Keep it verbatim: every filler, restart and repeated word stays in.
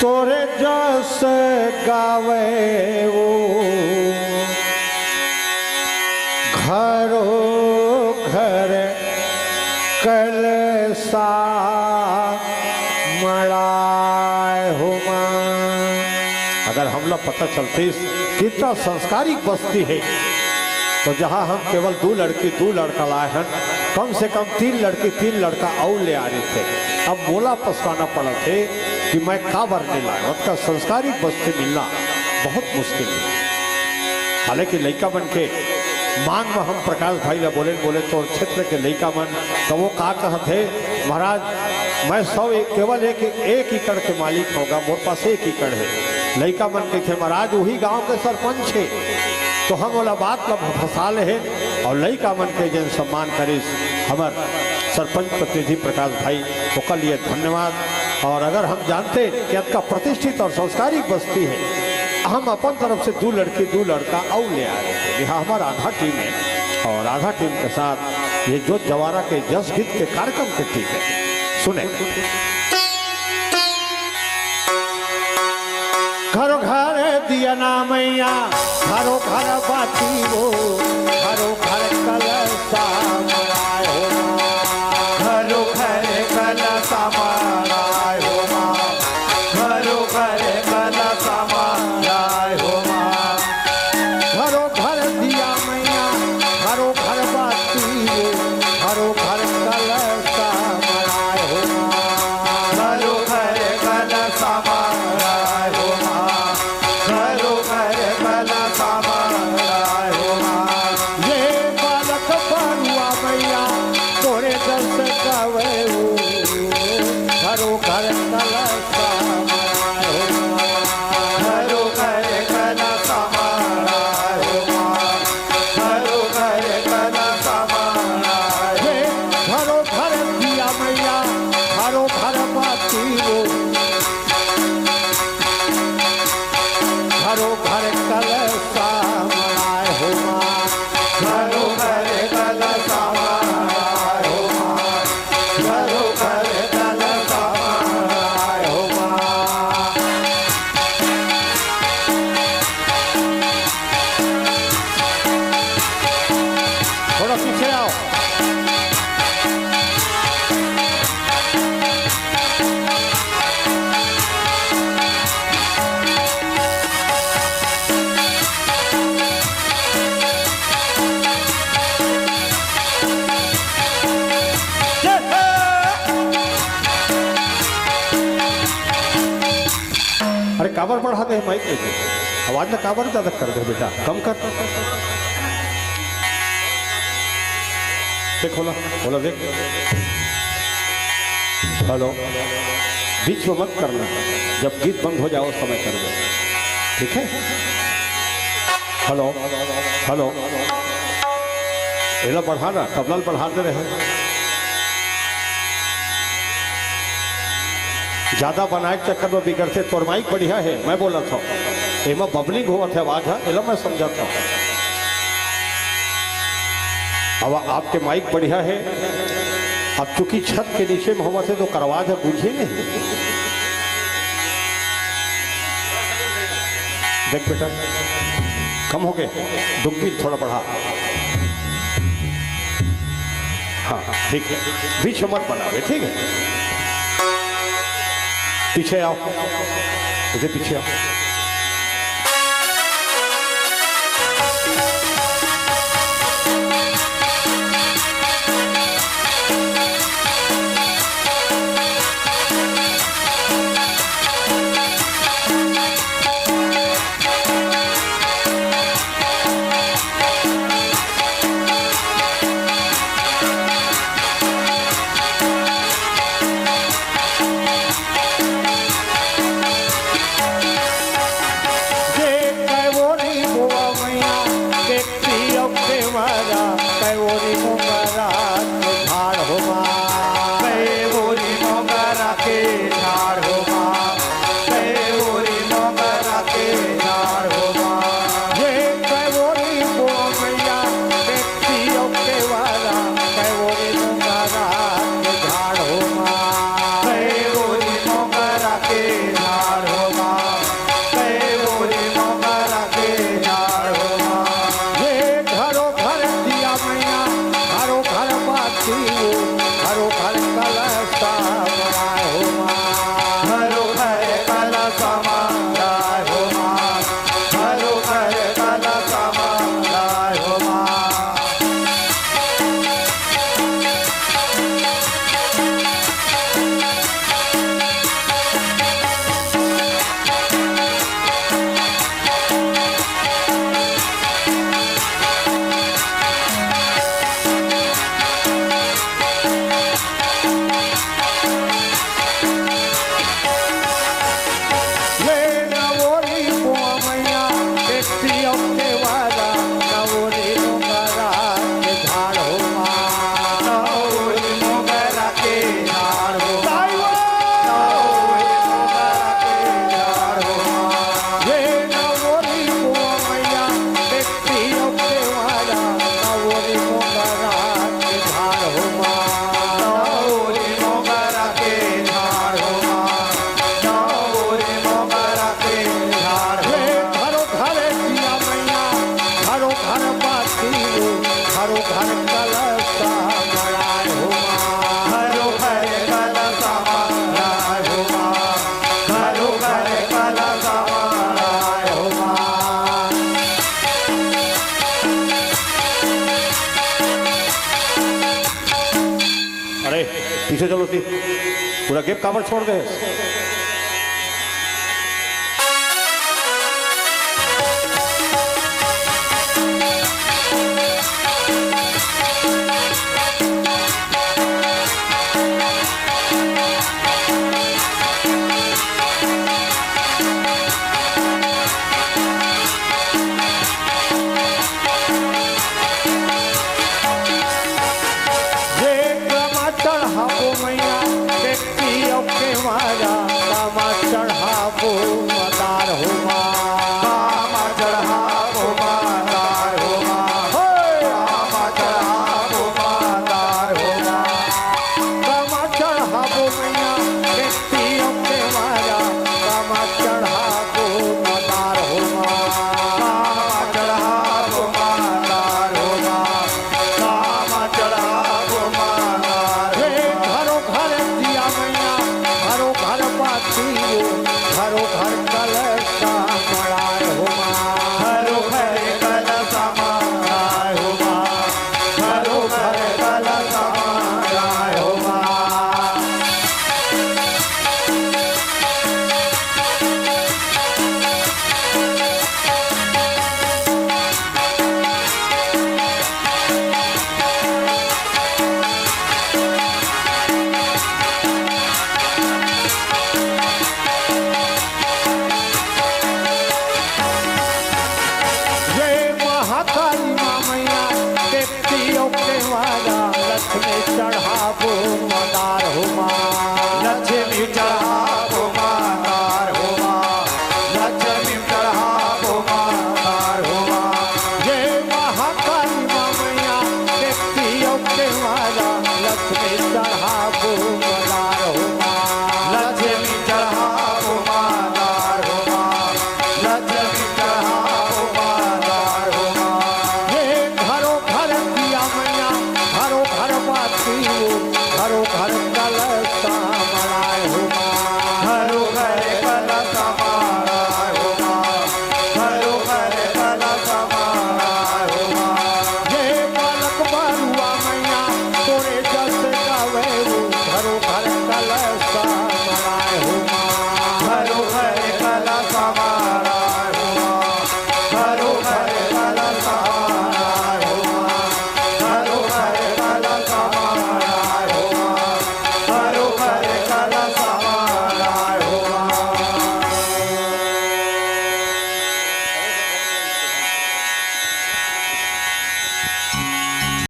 तोरे जस गावे वो घरो घर कलसा मड़ाए हो माँ। अगर हमला पता चलतीस कितना संस्कारिक बस्ती हे, तो जहाँ हम केवल दू लड़की दू लड़का लाए हन, कम से कम तीन लड़की तीन लड़का अउ ले आ रही थे। अब मोला पछताना पड़त हे कि मैं काबर नहीं लाए। ओतका संस्कारिक बस्ती मिलना बहुत मुश्किल हे। हालांकि लइका मन के मांग में हम प्रकाश भाई ला बोले, बोले तो क्षेत्र के लइका मन, तो वो का कहत हे, "महाराज, मैं सौ एक, केवल एक, एक एकड़ के मालिक होगा, मोर पास एक एकड़ हे।" लइका मन कहते, "महाराज, वही गांव के सरपंच हे, तो हम वाला बात ला फंसा ले हे।" और लइका मन के जन सम्मान करिस हमर सरपंच प्रतिनिधि प्रकाश भाई, ओकर लिए धन्यवाद। और अगर हम जानते कि अतका प्रतिष्ठित और संस्कारिक बस्ती हे, हम अपन तरफ से दू लड़की, दू लड़का अउ ले आए थे। यहाँ हमारा आधा टीम हे और आधा टीम के साथ ये जोत जवारा के जस गीत के कार्यक्रम के टीम हे। सुने। घरो घर दिया ना मैया, घरो घर बाती वो, घरो घर कलसा मड़ाए हो माँ। घरो घर कलसा मड़ाए हो माँ। घरो घर कलसा मड़ाए हो माँ। घरो घर दिया मैया, घरो घर बाती वो, घरो घर कलसा मड़ाए हो माँ। घरो घर कलसा मड़ाए हो माँ। घरो घर कलसा मड़ाए हो माँ। ये बालक बरुआ मैया, तोरे जस गावे वो, घरो घर कलसा मड़ाए हो माँ। घरो घर कलसा मड़ाए हो माँ। घरो घर कलसा मड़ाए। हे घरो घर दिया मैया, घरो घर बाती वो, घरो घर कलसा मड़ाए हो माँ। घरो घर कलसा मड़ाए हो माँ। घरो घर कलसा मड़ाए हो माँ। थोड़ा पीछे आओ। अरे काबर बढ़ा दे हे माइक लेके? आवाज ला काबर ज्यादा कर दे बेटा, कम कर। देख, होला, होला देख। हेलो, बीच में मत करना, जब गीत बंद हो जाए उस समय कर दे, ठीक है? हेलो, हेलो, एला बढ़ाना, तबला ल बढ़ा दे रहे। ज्यादा बनाए के चक्कर में बिगड़थे। तोर माइक बढ़िया हे, मैं बोलत हव, एमा बबलिंग होवत हे आवाज ह, एला मैं समझत हव। अब आपके माइक बढ़िया हे, अब चूंकि छत के नीचे में होवत हे तो ओकर आवाज ह गूंजे नहीं। देख बेटा, कम हो गए, डुग्गी थोड़ा बढ़ा। हाँ, ठीक है, बीच में मत बनावे, ठीक है? पीछे आओ, इधर पीछे आओ। चलो जी, पूरा गेप काबर छोड़ दे। ये कमा चढ़ाबो मैया, देखती अउ के माया, कमा चढ़ाबो मदार हो माँ। कमा चढ़ाबो मदार हो माँ। हे! कमा चढ़ाबो मदार हो माँ। कमा चढ़ाबो मैया, देखती अउ के माया, कमा चढ़ाबो मदार हो माँ। कमा चढ़ाबो मदार हो माँ। कमा चढ़ाबो मदार हे हो माँ। घरो घर दिया मैया, घरो घर बाती हो, घरो घर का